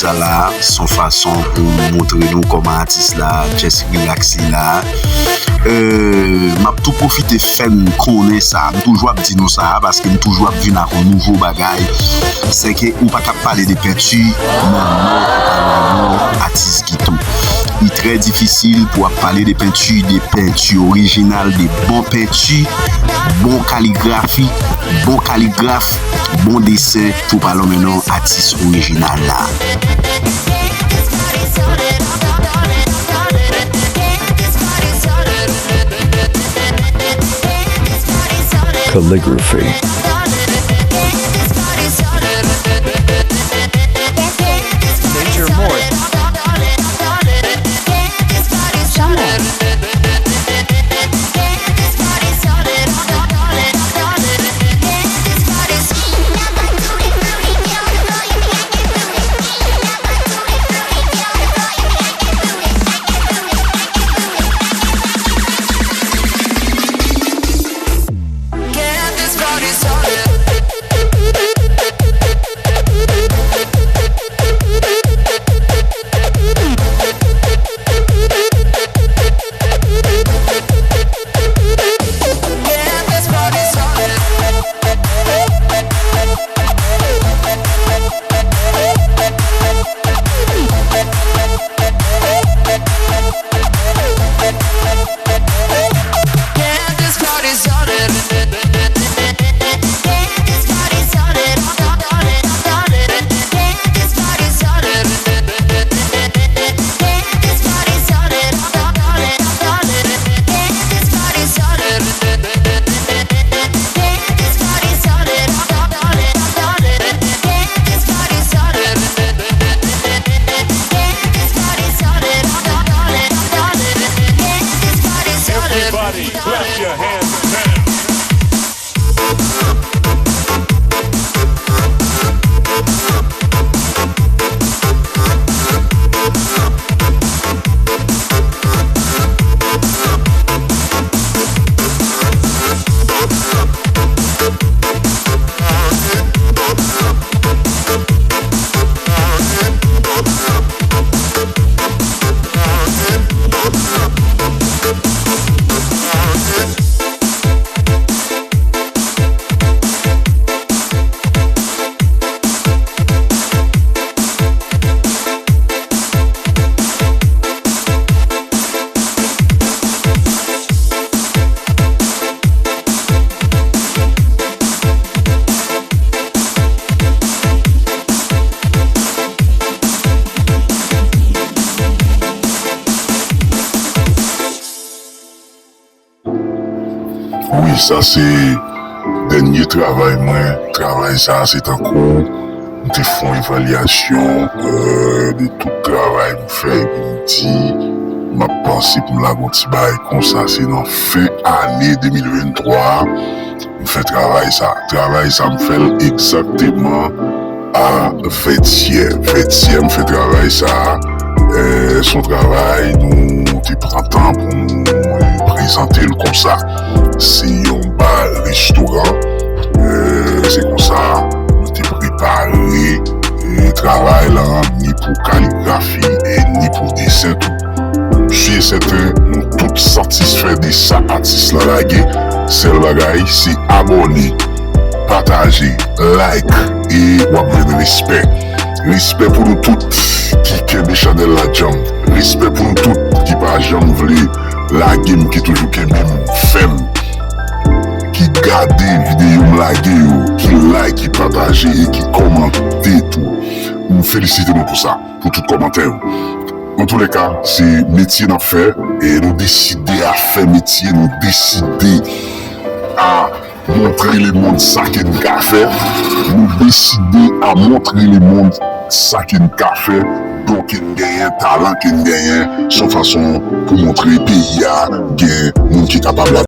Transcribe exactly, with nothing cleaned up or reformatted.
Sa la, se yon fason pou m montre nou kòman atis la just relax li la. Euh, m ap tou pwofite fè n konnen sa. M toujou ap di nou sa, paske m toujou ap vin ak yon nouvo bagay. Se ke ou pa ka pale de penti nan non, ou pa nan non atis Guito. Li trè difisil pou w ap pale de penti, de penti orijinal, de bon penti, bon kaligrafi, bon kaligraf, bon desen, pou pa lonmen non atis orijinal la. Calligraphy. Nature Morse. Everybody, clap your hands now. Wi, sa se dènye travay mwen. Travay sa a, se tankou m te fè yon evalyasyon, euh, de tout travay m fè, epi m di, m ap panse pou m lage yon ti bagay konsa. Se nan fen ane de mil venntwa a, m fè travay sa. Travay sa, m fè l egzakteman a vètyè. Vètyè, m fè travay sa. Euh, se yon travay nou te pran tan pou nou, euh, prezante l konsa. Se yon ba restoran. Euh, se konsa nou te prepare, euh, travay la, ni pou kaligrafi e ni pou desen tou. M si e sèten nou tout satisfè de sa atis la lage. Sèl bagay, se abòne, pataje, like, e w ap jwenn respè. Respè pou nou tout ki kenbe chanèl la djanm. Respè pou nou tout ki pa janm vle lage m, ki toujou kenbe m fèm, ki gade videyo m lage yo, ki like, ki pataje e ki kòmante tou. M felisite nou pou sa, pou tout kòmantè yo. Antoulèka, se metye n ap fè, e nou deside a fè metye, nou deside a montre lemonn sa ke n ka fè. Nou deside a montre lemonn sa ke n ka fè. Don ke n genyen, talan ke n genyen, se yon fason pou montre peyi a gen moun ki kapab la